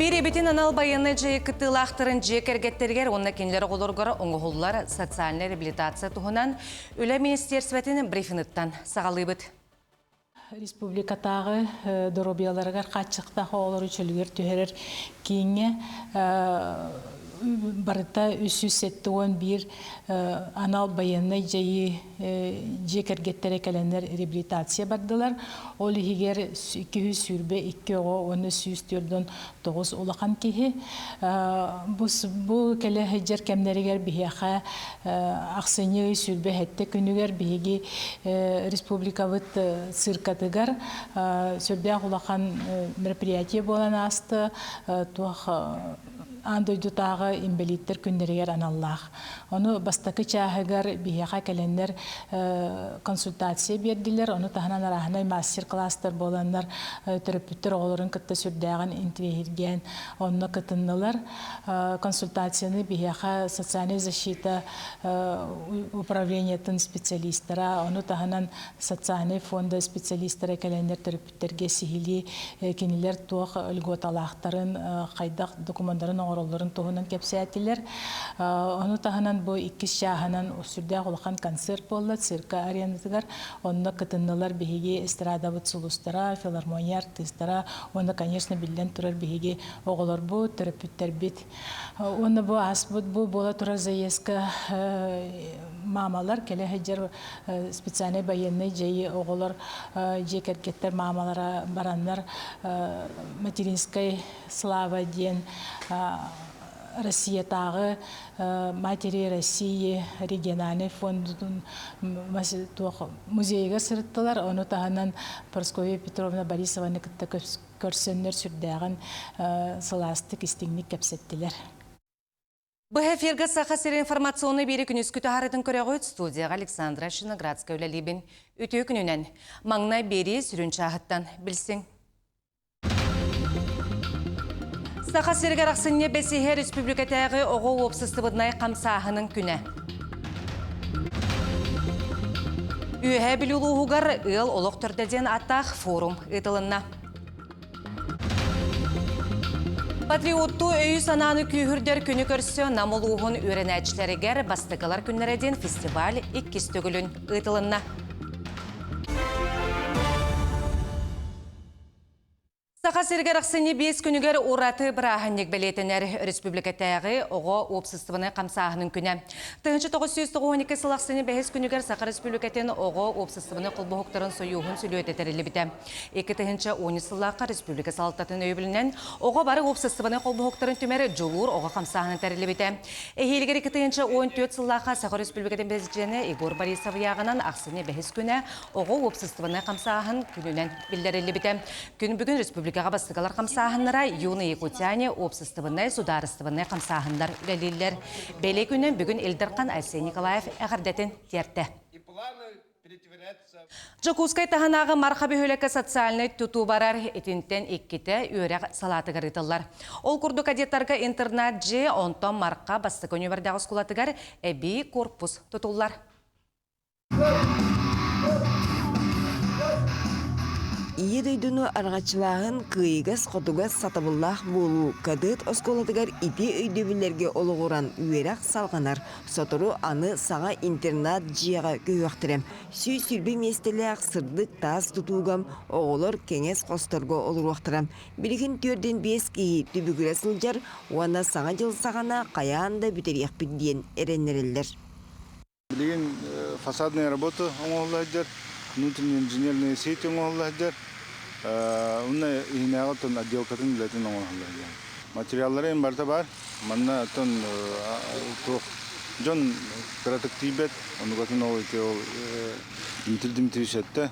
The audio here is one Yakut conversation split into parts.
Биэрэбитин анал байыаннай дьайыы кыттыылаахтарын дьиэ кэргэттэригэр уонна кинилэр оҕолоругар оҥоһуллар социальнай реабилитация туһунан Үлэ министиэрсибэтин брифиныттан саҕалыыбыт. Республикатааҕы доруобуйаларыгар хааччахтаах оҕолору чөлүгэр түһэрэр кииҥҥэ барыта 371 анал байыаннай дьайыы дьиэ кэргэттэрэ кэлэннэр реабилитация бардылар. Ол иһигэр 222 оҕо уонна 149 улахан киһи. Бу кэлэ сылдьар кэмнэригэр биһиэхэ ахсынньы ый 27 күнүгэр биһиги республикабыт циркатыгар сүрдээх улахан мероприятие буолан ааста. Туох аан дойдутааҕы инбэлииттэр күннэригэр аналлаах. Ону бастакы чааһыгар биһиэхэ кэлэннэр консультация биэрдилэр, ону таһынан арааһынай мастер-класстар буоланнар төрөппүттэр оҕолорун кытта сүрдээҕин интириэһиргээн онно кытыннылар. Консультацияны биһиэхэ социальная защита управлениетын специалистара, ону таһынан социальный фонда специалистара кэлэннэр төрөппүттэргэ сиһилии кинилэр туох льготалаахтарын, хайдах докумуоннарын оҥороллорун туһунан кэпсээтилэр. Ону таһынан бу иккис чааһынан сүрдээх улахан концерт буолла цирка аренатыгар. Онно кытыннылар биһиги эстрадабыт сулустара, филармония артыыстара уонна, конечно, биллэн турар биһиги оҕолорбут, төрөппүттэрбит. Уонна бу ааспыт бу буола турар заездка маамалар кэлэ сылдьар специальнай байыаннай дьайыы оҕолор дьиэ кэргэттэр маамалара бараннар материнскай слава диэн Россиятааҕы Матери России региональнай фондун музейыгар сырыттылар. Ону таһынан Прасковья Петровна Борисованы кытта көрсөннөр сүрдээҕин сылаастык, истиҥник кэпсэттилэр. Быһа эфиргэ Саха сирин информационнай биэри күнүскү таһаарытын көрөҕүт студияҕа Александра Шиноградская үлэлиибин. Үтүө күнүнэн. Маҥнай биэрии сүрүн чааһыттан билсиҥ. Саха сиригэр ахсынньы бэсиһэ республикатааҕы оҕо уопсастыбаннай хамсааһынын күнэ. Үөһээ Бүлүү улууһугар ыал олох төрдө диэн ааттаах форум ыытылынна. Патриоттуу өйү-санааны күүһүрдэр күнү көрсө Нам улууһун үөрэнээччилэригэр Бастакылар күннэрэ диэн фестиваль иккис төгүлүн ыытылынна. Саха сиригэр ахсынньы биэс күнүгэр ураты бырааһынньык бэлиэтэнэр республикатааҕы оҕо уопсастыбаннай хамсааһынын күнэ. 1992 сыл ахсынньы бэһис күнүгэр Саха Республикатын оҕо уопсастыбаннай холбоһуктарын сойууһун сүлүөтэ тэриллибитэ. 2010 сыллаахха республика салалтатын өйөбүлүнэн оҕо бары уопсастыбаннай холбоһуктарын түмэр Дьулуур оҕо хамсааһына тэриллибитэ. Эһиилигэр 2014 сыллаахха Саха Республикатын президенэ Егор Борисов ыйааҕынан ахсынньы бэһис күнэ оҕо уопсастыбаннай хамсааһын күнүнэн биллэриллибитэ. Күн бүгүн республикаҕа бастакылар хамсааһыннара Юные якутяне уопсастыбаннай судаарыстыбаннай хамсааһыннар үлэлииллэр. Бэлиэ күнүн бүгүн Ил Дархан Айсен Николаев эҕэрдэтин тиэртэ. Дьокуускай таһынааҕы Марха бөһүөлэккэ социальнай тутуу барар, итинтэн иккитэ үөрэх салаатыгар ыытыллар. Ол курдук кадеттарга интернат дьиэ, онтон Марха бастакы нүөмэрдээх оскуолатыгар эбии корпус тутуллар. Ийэ дойдуну арҕаччылааһын кыайыгас-хотугас сатабыллаах буолуу кадет оскуолатыгар ити өйдөбүллэргэ олоҕуран үөрэх салҕанар. Сотору аны саҥа интернат дьиэҕэ көһүөхтэрэ. 120 миэстэлээх сырдык таас тутууга оҕолор кэҥэс хосторго олоруохтара. Билигин 4-5 киһи түбүгүрэ сылдьар уонна Саҥа дьыл саҕана хайаан да бүтэриэхпит диэн эрэннэрэллэр. Билигин фасадная работа оҥоһулла сылдьар, внутренние инженерные сети оҥоһулла сылдьар. Уонна иһинээҕи оттон отделкатын үлэтин оҥоһулла сылдьар. Материаллара им барыта баар. Манна оттон туох дьон кыратык тиийбэт, онугатын ол ити ол Дмитрий Дмитриевич эттэ,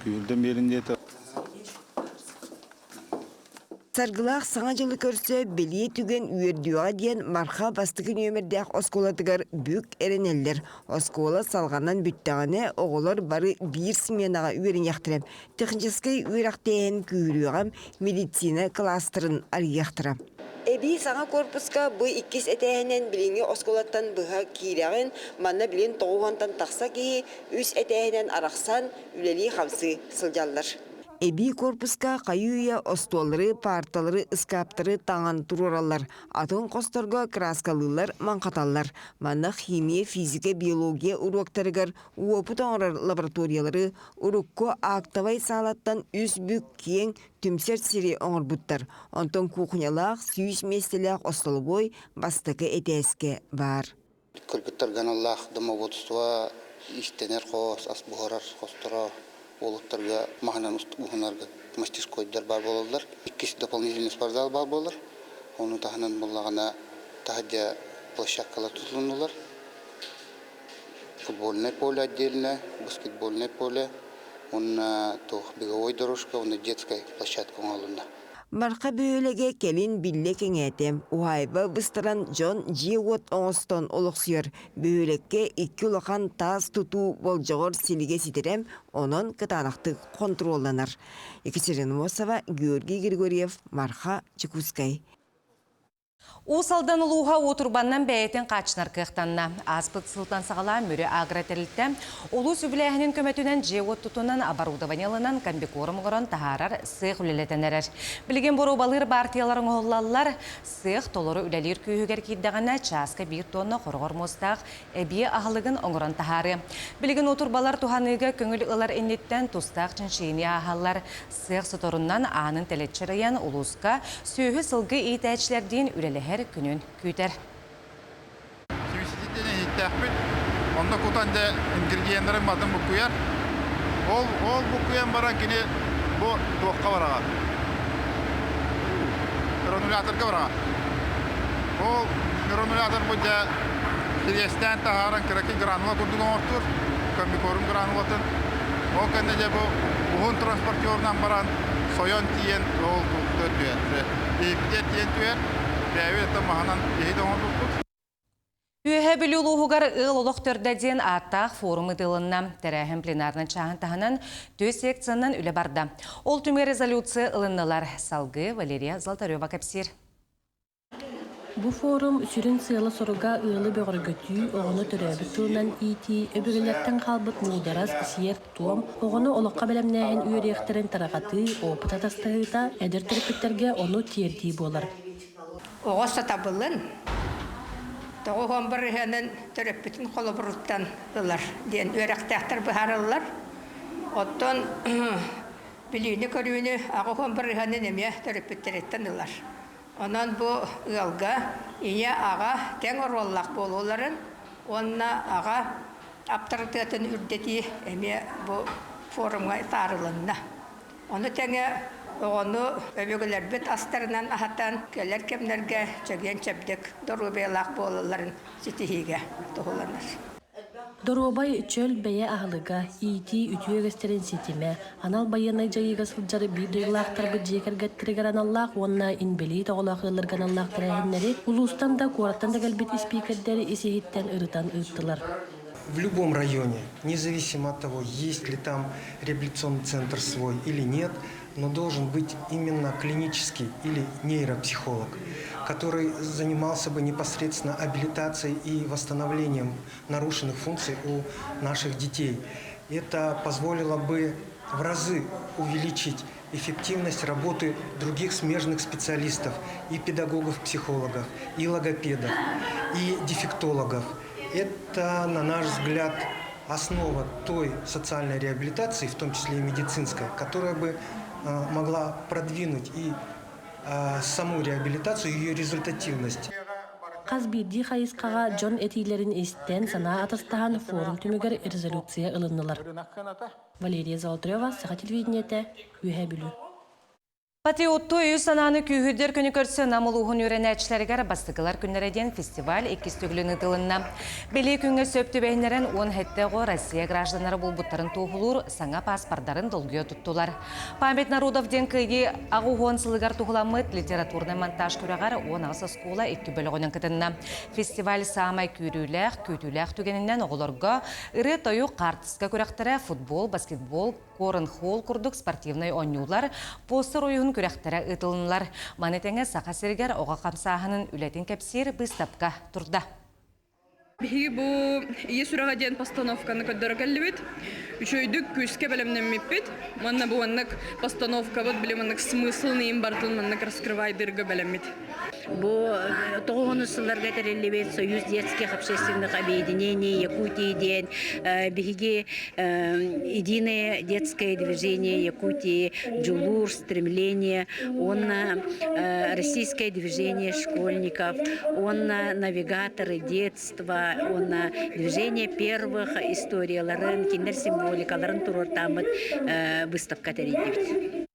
күүһүрдэн биэрин диэтэ. Саргылаах Саҥа дьылы көрсө бэлиэ түгэн үөрдүөҕэ диэн Марха бастакы нүөмэрдээх оскуолатыгар бүк эрэнэллэр. Оскуола салҕанан бүттэҕинэ оҕолор бары биир сменаҕа үөрэниэхтэрэ, техническэй үөрэхтээһин күүһүрүөҕэ, медицина кластерын арыйыахтара. Эбии саҥа корпуска бу иккис этээһинэн билиҥҥи оскуолаттан быһа киирэҕин, манна билин 90-тан тахса киһи үс этээһинэн арахсан үлэлии-хамсыы сылдьаллар. Эбии корпуска хайыы-үйэ остуоллары, паарталары, ыскааптары таҥан туруораллар, атын хосторго кырааскалыыллар, маҥхаталлар. Манна химия, физика, биология уруоктарыгар уопут оҥорор лабораториялары урукку актовай саалаттан үс бүк киэҥ түмсэр сири оҥорбуттар. Онтон кухнялаах, 100 миэстэлээх остолобуой бастакы этээскэ баар. Кыргыттарга аналлаах домоводство иистэнэр хос, ас буһарар хосторо, уолаттарга маһынан уһунарга мастерскойдар баар буолаллар. Иккис дополнительный спортзал баар буолар. Ону таһынан буоллаҕына таһырдьа площадкалар тутулуннулар. Футбольное поле отдельно, баскетбольное поле, уонна туох беговой дорожка уонна детская площадка оҥоһулунна. Марха бөһүөлэгэ кэлин биллэ кэҥээтэ. Уһаайба быстаран дьон дьиэ-уот оҥостон олохсуйар. Бөһүөлэккэ икки улахан таас тутуу болдьоҕор силигэ ситэрэ, онон кытаанахтык хонтуруолланар. Екатерина Мосова, Георгий Григорьев, Марха, Чекускай. Уус Алдан улууһа уотурбаннан бэйэтин хааччынар кыахтанна. Ааспыт сылтан саҕалаан Мүрү агро тэрилтэ улуус үбүлээһинин көмөтүнэн дьиэ-уот тутунан оборудование ылынан комбикорм оҥорон таһаарар сыах үлэлэтэн эрэр. Билигин боруобалыыр баартыйалар оҥоһуллаллар. Сыах толору үлэлиир күүһүгэр киирдэҕинэ чааска биир тонна хороҕор муостаах эбии аһылыгын оҥорон таһаарыа. Билигин уотурбалар туһаныыга көҥүл ылар инниттэн тустаах чинчийиини ааһаллар. Сыах соторунан аанын тэлэччи арыйан улууска сүөһү-сылгы иитээччилэрдиин үлэлэһэр күнүн күүтэр. Сибисититтэн иһиттээхпит. Онно кутан дьэ ингредиеннэрин батын буккуйар. Ол ол буккуйан баран кини бу туохха бараҕа? Грануляторга бараҕа. Ол гранулятор бу дьэ кириэстээн таһааран кыракый гранула курдук оҥортуур, комбикорм гранулатын. Ол кэннэ дьэ бу уһун транспортерунан баран сойон тиийэн ол түһэр. Иһиппитигэр тиийэн түһэр. Бэйэбит оттон маһынан иһит оҥорбуппут. Үөһээ Бүлүү улууһугар Ыал олох төрдө диэн ааттаах форум ыытылынна. Тэрээһин пленарнай чааһын таһынан түөрт секциянан үлэ барда. Ол түмүгэр резолюция ылыннылар. Салгыы Валерия Золотарева кэпсиир. Бу форум сүрүн сыала-соруга ыалы бөҕөргөтүү, оҕону төрөөбүт тылынан иитии, өбүгэлэртэн хаалбыт муударас, сиэр-туом, оҕону олоххо бэлэмнээһин үөрүйэхтэрин тарҕатыы, опыт атастаһыыта, эдэр төрөппүттэргэ ону тиэрдии буолар. Оҕо сатабылын 90 бырыһыанын төрөппүтүн холобуруттан ылар диэн үөрэхтээхтэр быһаараллар. Оттон билиини-көрүүнү 80 бырыһыанын эмиэ төрөппүттэриттэн ылар. Онон бу ыалга ийэ-аҕа тэҥ оруоллаах буолууларын уонна аҕа аптарытыатын үрдэтии эмиэ бу форумҥа таарылынна. Ону тэҥэ оҕону өбүгэлэрбит астарынан аһатан, кэлэр кэмнэргэ чэгиэн-чэбдик доруобуйалаах буолалларын ситиһиигэ туһуланар. Доруобай, чөл бэйэ аһылыга, иитии үтүө үгэстэрин ситимэ, анал байыаннай дьайыыга сылдьар биир дойдулаахтарбыт дьиэ кэргэттэригэр аналлаах уонна инбэлиит оҕолоох ыалларга аналлаах тэрээһиннэри улуустан да, куораттан да кэлбит испиикэрдэр ис-иһиттэн ырытан ыыттылар. В любом районе, независимо от того, есть ли там реабилитационный центр свой или нет, но должен быть именно клинический или нейропсихолог, который занимался бы непосредственно абилитацией и восстановлением нарушенных функций у наших детей. Это позволило бы в разы увеличить эффективность работы других смежных специалистов, и педагогов-психологов, и логопедов, и дефектологов. Это, на наш взгляд, основа той социальной реабилитации, в том числе и медицинской, которая бы могла продвинуть и саму реабилитацию, ее результативность. Хас биирдии хайысхаҕа дьон этиилэрин истэн, санаа атастаһан форум түмүгэр резолюция ылыннылар. Валерия Золотарева, Саха телевидениетэ, Үөһээ Бүлүү. Патриоттуу өйү-санааны күүһүрдэр күнү көрсө Нам улууһун үөрэнээччилэригэр Бастакылар күннэрэ диэн фестиваль иккис төгүлүн ыытылынна. Бэлиэ күҥҥэ сөп түбэһиннэрэн 17 оҕо Россия гражданнара буолбуттарын туоһулуур саҥа пааспардарын долгуйа туттулар. Память народов диэн кыайыы 80 сылыгар туһуламмыт литературнай монтаж күрэҕэр 18 оскуола икки бөлөҕүнэн кытынна. Фестиваль саамай күүрүүлээх, күүтүүлээх түгэнинэн оҕолорго ырыа-тойук, хаартыска күрэхтэрэ, футбол, баскетбол, Корнхолл курдук спортивнай оонньуулар, постер ойуһун күрэхтэрэ ыытылыннылар. Маны тэҥэ Саха сиригэр оҕо хамсааһынын үлэтин кэпсиир быыстапка турда. Биһиги бу Ийэ сүрэҕэ диэн постановканы көрдөрө кэллибит. Үчүгэйдик күүскэ бэлэмнэммиппит. Манна бу маннык постановкабыт били маннык смыслын иин барытын маннык раскрывайдыырга бэлэммит. Бу тоҕуһунус сылларга тэриллибит Союз детских общественных объединений Якутии диэн биһиги Единое детское движение Якутии Дьулуур, стремление уонна Российское движение школьников уонна навигаторы детства уонна движение первых историяларын, кинилэр символикаларын туруортааммыт выставка тэрийдибит.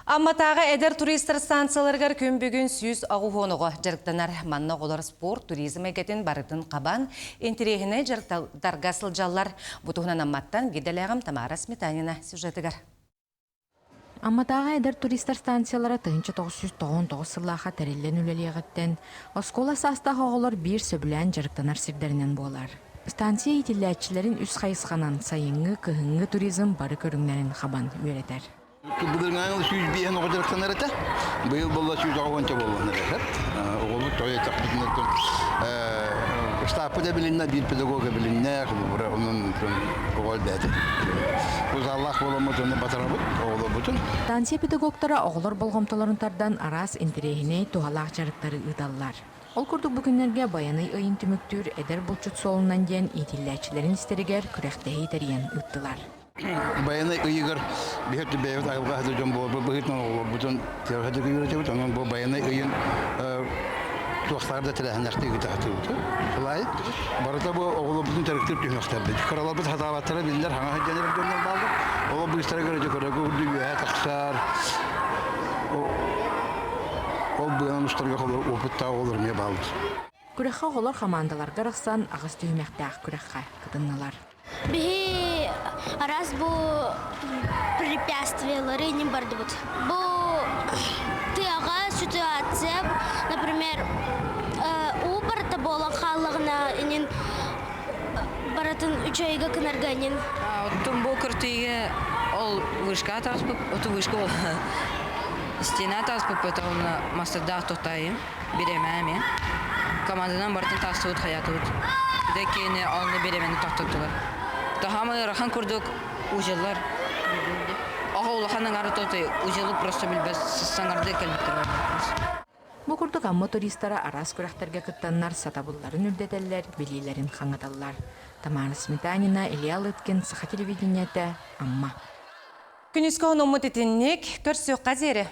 Амматааҕы эдэр туристар станцияларыгар күн бүгүн 180 оҕо дьарыктанар. Манна оҕолор спорт, туризм эйгэтин барытын хабан, интэриэһинэй дьарыктарга сылдьаллар. Бу туһунан Амматтан биирдэлээҕим Тамара Сметанина сюжетыгар. Амматааҕы эдэр туристар станциялара 1999 сыллаахха тэриллэн үлэлиэҕиттэн оскуола саастаах оҕолор биир сөбүлээн дьарыктанар сирдэринэн буолар. Станция иитиллээччилэрин үс хайысханан сайыҥҥы, кыһыҥҥы туризм бары көрүҥнэрин хабан үөрэтэр. Былырыҥҥы 105 оҕо дьарыктанар этэ. Быйыл буолла 190 буоллун эрэ. Оҕолор тоҕо эттэхпитинэ штабпыт эбилиннэ, биир педагог эбилиннэ, холобура, онон оҕо элбээтэ. Узаллаах буоламмыт уонна батарабыт оҕолорбутун. Станция педагогтара оҕолор болҕомтолорун тардан араас интэриэһинэй, туһалаах дьарыктары ыыталлар. Ол курдук бу күннэргэ Байанай ыйын түмүктүүр эдэр булчут суолунан диэн иитиллээччилэрин истэригэр күрэхтэһии тэрийэн ыыттылар. Байанай ыйыгар биһиги бэйэбит айылҕа аһыта дьон буолбут быһыытынан оҕолорбутун тыаҕа үөрэтэбит. Онон бу Байанай ыйын туохтааҕар да тэрээһиннээхтик ыыта сатыыбыт. Былаайыт барыта бу оҕолорбутун төрүктүүр түһүмэхтэрбит. Кыраларбыт сатаабаттара биллэр, хаҥа сылдьан эрэр дьоннор бааллар. Ол быыстарыгар дьэ көрөгө үрдү үөһэ тахсар. Ол быанан устарга опыттаах оҕолор эмиэ бааллар. Күрэххэ оҕолор хамаандаларга арахсан аҕыс түһүмэхтээх күрэххэ кытыннылар. Биһи араас бу препятствиялары иннин бардыбыт. Бу тыаҕа ситуация, например, уу барыта буолан хааллаҕына инин барытын үчүгэйгэ гынарга инин. Оттон бу кыртыйга ол вышка таспыт, оту вышка ол стена таспыт, онно мастардаах тохтайым. Бириэмэ Команданан барытын таастыбыт, хайаатыбыт. Дэ киэни онно бириэмэни тохтоттулар. Таһам ыарахан курдук узеллар. Оҕо улахан аҥары тотой узелы просто билбэт саҥарды кэлбиттэр. Бу курдук Амма туристара араас күрэхтэргэ кыттаннар сатабылларын үрдэтэллэр, билиилэрин хаҥаталлар. Тамара Сметанина, Илья Лыткин, Саха телевидениетэ, Амма. Күнүскү хонуммут итинник, көрсүөххэ диэри.